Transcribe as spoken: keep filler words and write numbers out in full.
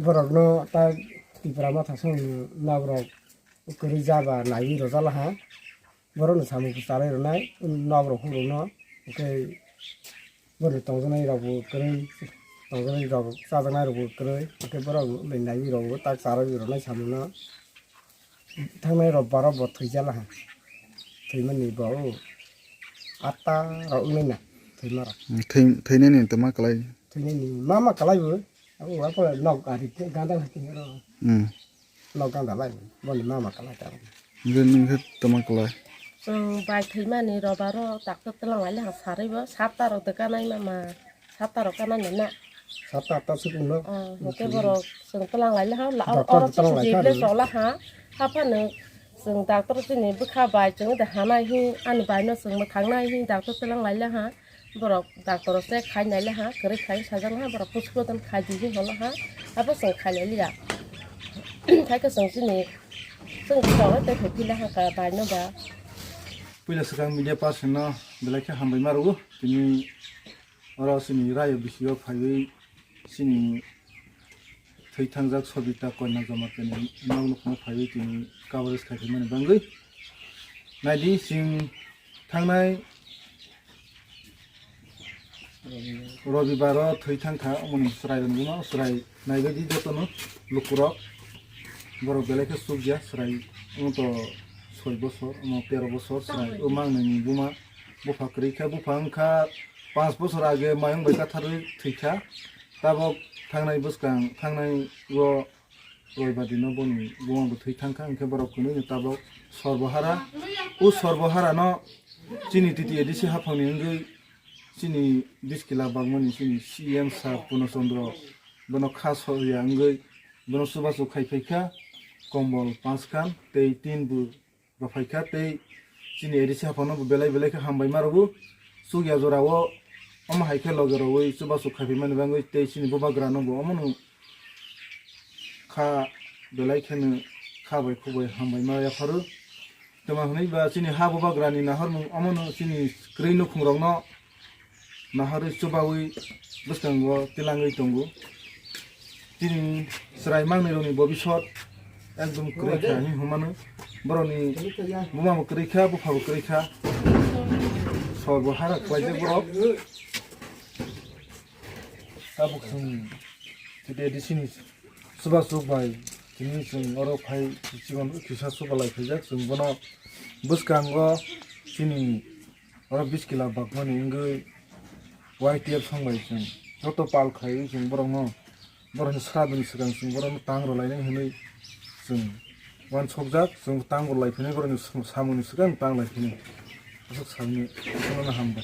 Borokno ta Tipra Motha song nok rok kwrwi jaba naiwi rwjala ha. Borokno samung kwcharwi rwnai nok rok hurokno, hwnkhe borokni tongjaknai rokbo kwrwi, tongjaknai rok chajaknai rokbo kwrwi, hwnkhe borok naiwi rokbo tak charwi rwnai samungno. Thangnai rok baro bo thwijala ha. Thwimani bo o atta rok wngnai na thwima rok. Hmm, thwi-, thwinani tama kwlai. Thwinani mama kwlai bo. Abo wa pore nok ari ganda thwima rok. Hmm. Nok ganda lai boni mama kwlai ta. Nge ningkhe tama kwlai. Chwng bai thwimani rok baro doctor twlang lai le ha sarwi bo sapta rok de kanai mama. Sapta rok kanani na? Sapta atta suk wngno. Ah, hwnkhe borok chwng twlang lai le ha, la-, doctor oro twlang lai jeble kha. Chwla ha, haphano chwng doctor chini bwkha bai chwng de hanai hi, ani bai no chwng mwthang nai hi doctor twlang lai le ha. Borok doctor se khai nai le ha, kwrwi khai sajak le ha, borok pusu pusu khai di hi hono ha, abo chwng khai lai liya. Khai khe chwng chini, chwng chwng tei khai phi le ha ka bai no ba. Puila swkang media person no belai khe hambai ma rwo, tini Oro chini rayo bisingo phaiwi chini thwi thangjak Sobita Konya Jamatia ni nok nukhungo phaiwi tini coverage khai phaimani bagwi. Naidi chwng thangnai Robibaro thwi thangkha, omoni chwrai rwngno chwrai naibaidi jotono lukurok borok belai khe chukya chwrai wngto soi bosor, omo tero bosor chwrai o mangnani buma. Bupha kwrwi kha, bupha wngkha panch bochor age mayung bai katharwi thwikha. Tabok thangnai bwskang, thangnai o roibadi no boni buma bo thwi thangkha, hwnkhe borok kwnwi no tabok sorbohara. O sorbohara no chini T T A D C haphangni wngwi chini biskila bagmani chini C M sir Purno Chandra bono kha soya wngwi bono chubachu khai phaikha, kombol panch khan tei tin bo rok phaikha tei chini A D C haphangno bo belai belai khe hambai ma rwgo. Chukya jorao omo hai khe loge rwui chubachu khai phaimani bagwi tei chini bubagrano bo omono kha belai kheno kha bai khuk bai hambai ma yapharo. Tamo hwnwi ba chini ha bubagrani nahormung omono chini kwrwi nukhungrokno nahorwi chubaui bwskango tilangwi tongo. Chini chwrai mangnwi rokni bobisot ekdom kwrwi kha hinwi hwnmano. Borokni buma bo kwrwi kha, bupha bo kwrwi kha. Sor bo hara kwlaijak borok. Tabuk chwng T T A D C ni chubasuk bai tini chwng oro phai chikon kisa chubalai phaijak, chwng bono bwskango chini Oro biskila bagmani wngwi Y T F song bai chwng joto pal khaiwi chwng borokno, borokni sradoni swkang chwng borokno tang rwlainai hwnwi chwng uansukjak, chwng tang rwlai phinai borokni sam-, samungni swkang tang lai phinai. Aswk sakni, aswkno hambai.